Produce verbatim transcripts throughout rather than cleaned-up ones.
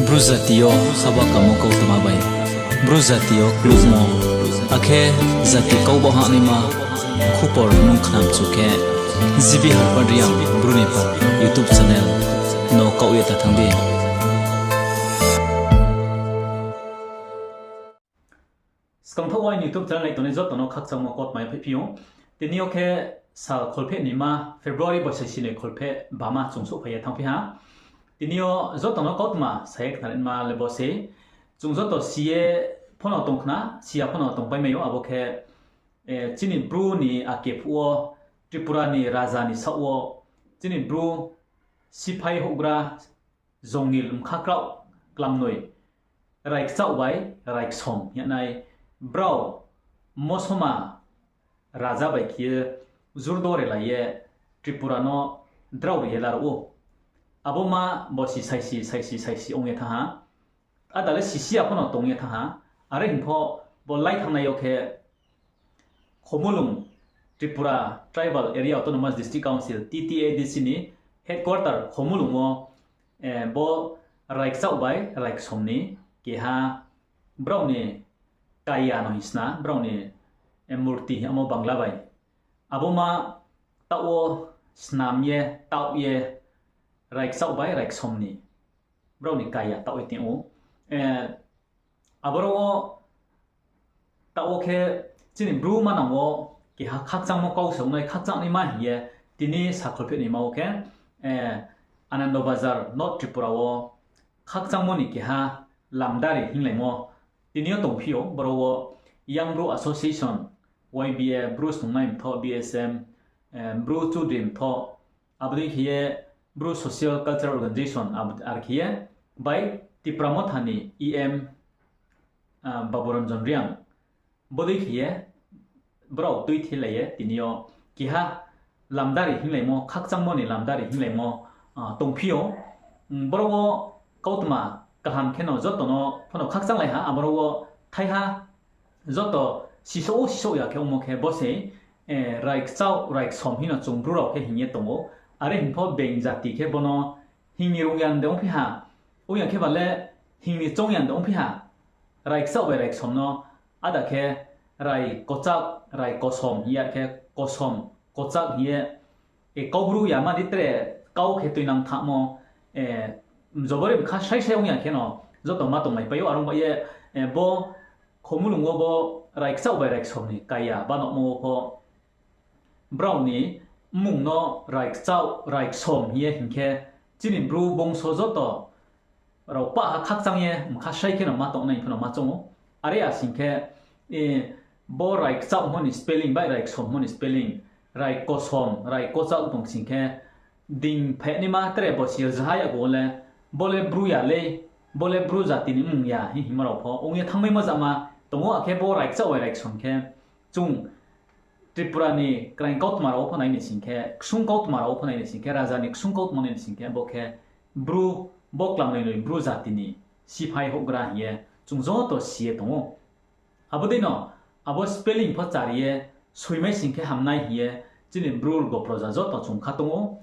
Bru jati yo haba kamo kautma bai, Bru jati yo klukmo, akhe jati kau ba hahnaima khupor nung khnamchu khe, G B Harpad Reang Bru ni pha YouTube channel no kaoh ye ta thanng di. Skangthaoh wo aini YouTube channel nai tongnai joto no khakchangmo kautma ye phaiphi ou. Tini yo khe sal kholpheh nima February boisai sinoi kholpheh bama chung souhphai ye thanngphi ha. Tini yo joto no kautma sa ye khnarima le bo se. Chung joto si ye pho no tong khna, si ya pho no tongpai mai ou, abo khe, eh, chini Bru ni ake phuh wo Tripura ni raja ni saoh wo chini Bru siphai houhgra jongil mkha kraoh klamnoi Raikchaoh bai Raiksom hing ye nai brao mosoma raja bai khe ye jurdo relai ye Tripura no drao ri ye laruh ou. Abo ma bo si saisi, saisi, saisi ong ye thanng ha. Ada le sisi ya pho no tong ye thanng ha. Are hing pho bo lai thanngnai yo khe Khomulung Tripura Tribal Area Autonomous District Council, T T A D C ni headquarter Khomulung wo, eh, bo Raikchaoh bai Raiksom ni keha brao ni kaya no hing sna, brao ni, eh, murti hing yamo Bangla bai. Abo ma taoh wo snam ye, taoh ye, Raikchaoh bai Raiksom ni brao ni kaya taoh ye tong ou. Eh, aboro wo taoh wo khe chini Bru manang wo keha khakchangmo kau se ongnai, khakchangnaima hing ye tini sal kholpheh nima wo khe, eh, Anandabazar, North Tripura wo khakchangmo ni keha lamdari hinglaimo tini yo tongphi ou, boro wo Young Bru Association, Y B A, Bru Snungnai Mthoh, B S M, eh, Bru Chudri Mthoh, abo dei khe ye Bru Social Cultural Organization, abo, are khe ye bai Tipra Motha ni E M, ah, Baburanjan Reang, bodei khe ye brao tuithilai ye tini yo keha lamdari hinglaimo, khakchangmo ni lamdari hinglaimo, ah, tongphi ou. Boro wo kautma kaham khe no joto no pho no khakchanglai ha, aboro wo thaiha joto sisouh ou sisouh ya khe ongmo khe bo se, eh, Raikchaoh Raiksom hing no chung Bru rao khe hing ye tong ou. Are hing pho being jati khe bo no hing ni rung ya de ongphi ha, ong ya khe ba le hing ni choung ya de ongphi ha. Raikchaoh bai Raiksom no ada khe Rai Kochak, Rai Kosom hing ye, are khe Kosom, Kochak hing ye, e, Kaubru ya ma di tre kau khe tuinang thangmo, e, jobori mkha sai sai ong ya khe no joto ma tonglaipai ou, are ong bai ye, e, bo Khomulung wo bo Raikchaoh bai Raiksom ni kaya banomo wo pho brao ni mmung no Raikchaoh, Raiksom hing ye hing khe chini Bru bongso joto rao pah ha khakchang ye mkha sai khe no ma tongnai pho no ma choung ou. Are ya sing khe, e, bo Raikchaoh mo ni spelling bai Raiksom mo ni spelling, Rai Kosom, Rai Kochak tong sing khe, ding phainaima tre bo si rzaha yakgu wo le, bo le Bru ya le, bo le Bru jati ni mmung ya hing hingmo rao pho ong ye thanngmaimo jama tong ou, akhe bo Raikchaoh bai Raiksom khe chung Tripura ni kraing kautma rao wo pho nai ni sing khe, ksung kautma rao wo pho nai ni sing khe, raja ni ksung kautma nai ni sing khe, bo khe Bru, bo klamnoi noi Bru jati ni siphai houhgra hing ye chung joto si ye tong ou. Abo dei no, abo spelling pho chari ye soimai sing khe hamnai hing ye chini Bru rgo proja joto chung kha tong ou.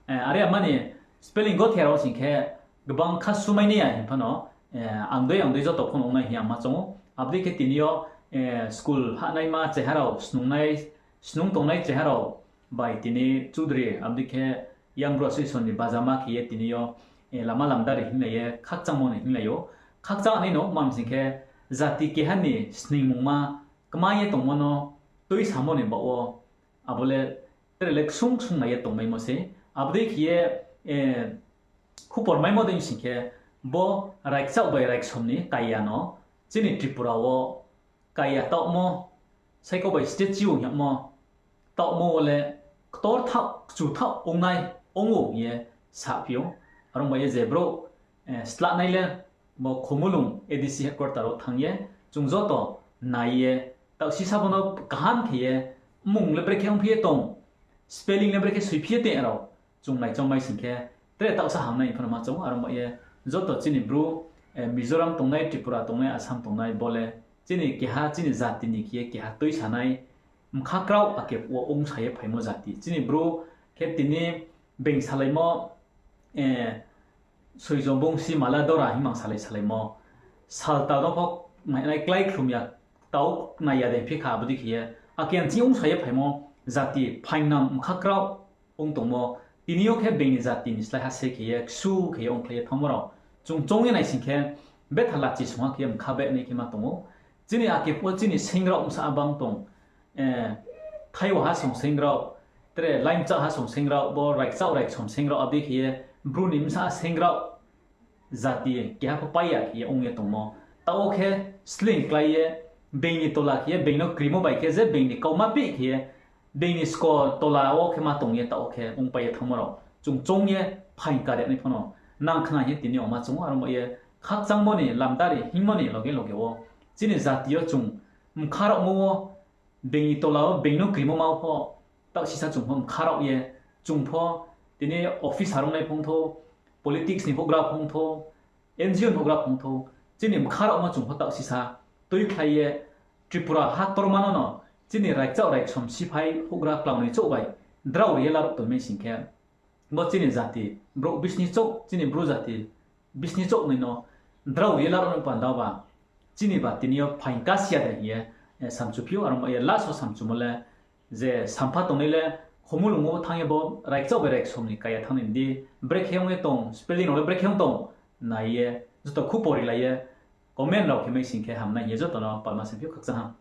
Eh, are ya ma ni spelling gothe rao sing khe gbang kha sumai nai ya hing pha no, eh, ang dei ang dei joto pho no ong nai hing ye ang ma choung ou. Abo dei khe tini yo, eh, school hahnaima cheha rao, snungnai, snung tongnai cheha rao bai tini Chudri, abo dei khe Young Bru Association ni bajama khe ye tini yo, eh, lama lamdari hinglai ye, khakchangmo ni hinglai ou. Khakchang nai no, ma mi sing khe jati keha ni sningmungma kma ye tongmo no tuisamo ni baoh wo, abo le tre le ksung ksung nai ye tongmaimo se. Abo dei khe ye, eh, khupor maimo dei sing khe, bo Raikchaoh bai Raiksom ni kaya no chini Tripura wo kaya taohmo, saikau bai statue hingmo, taohmo wo le ktor thaoh, kchu thaoh ongnai, ong ou hing ye saphi ou. Are ong bai ye je brouh, eh, slahnai le bo Khumulung A D C headquarter wo thanng ye, chung joto nai ye, taoh sisa bo no kaham khe ye, mmung le brekhe ongphi ye tong, spelling le brekhe soiphi ye tong rao, chung naichomai sing khe, tre taohsa hamnai pho no ma choung ou. Are ong bai ye joto chini Bru, eh, Mizoram tongnai, Tripura tongnai, Assam tongnai, bo le chini keha, chini jati ni khe ye keha tuisanai, mkha kraoh ake wo ongsa ye phaimo jati. Chini Bru khe tini being salaimo, eh, Soijo bongsi mala dora hing mang salai salaimo. Saltal no pho mainai klái khlum ya, tau nai ya dei phi kha, abo dei khe ye. Ake nching ongsa ye phaimo jati phaingnang mkha kraoh ong tongmo. Tini yo khe being ni jati ni slái ha se khe ye, ksu khe ye ongkhlai ye thanngmo rao. Chung choung ye nai sing khe, betha lachi sungha khe ye mkha behnai khe ma tong ou. Chini ake pho chini seng rao bsa bang tong. Thaiwa ha song seng rao, tre Laimchak ha song seng rao, bo Raikchaoh Raiksom seng rao, abo dei khe ye Bru ni bsa seng rao jati keha pho pai ya khe ye ong ye tongmo. Taoh wo khe sleing klái ye, being ni tola khe ye, being no krimo bai khe je being ni kauma pih khe ye, being ni sko tola wo khe ma tong ye taoh wo khe ongpai ye thanngmo rao. Chung choung ye phaing kare nai pho no nang khna hing ye tini yo ma chung aro mo ye khakchangmo ni lamdari hingmo ni loge loge wo chini jati yo chung mkha raomo wo being ni tola wo being no krimo ma wo pho taoh sisa chung pho mkha rao ye, chung pho tini officer ongnai phongthou, politics ni houhgra phongthou, N G O ni houhgra phongthou, chini mkha raomo chung pho taoh sisa tuikhlai ye Tripura ha ktorma no no chini Raikchaoh Raiksom siphai houhgra klangnoi chouh bai drao ri ye laruh tongmai sing khe, bo chini jati brouh bisni chouh, chini Bru jati bisni chouh noi no drao ri ye laruh no panda ba chini ba tini yo phaing kasi ya de hing ye samchuphi ou. Aro mo ye last wo samchumo le je sampha tongnai le Khumulwng wo thanng ye bo Raikchaoh bai Raiksom ni kaya thanng ni di, brekhe ong ye tong, spelling rao le brekhe ong tong nai ye, joto khupo rilai ye comment rao khe mai sing khe hamnai hing ye joto no palma singphi ou, khakchang ha.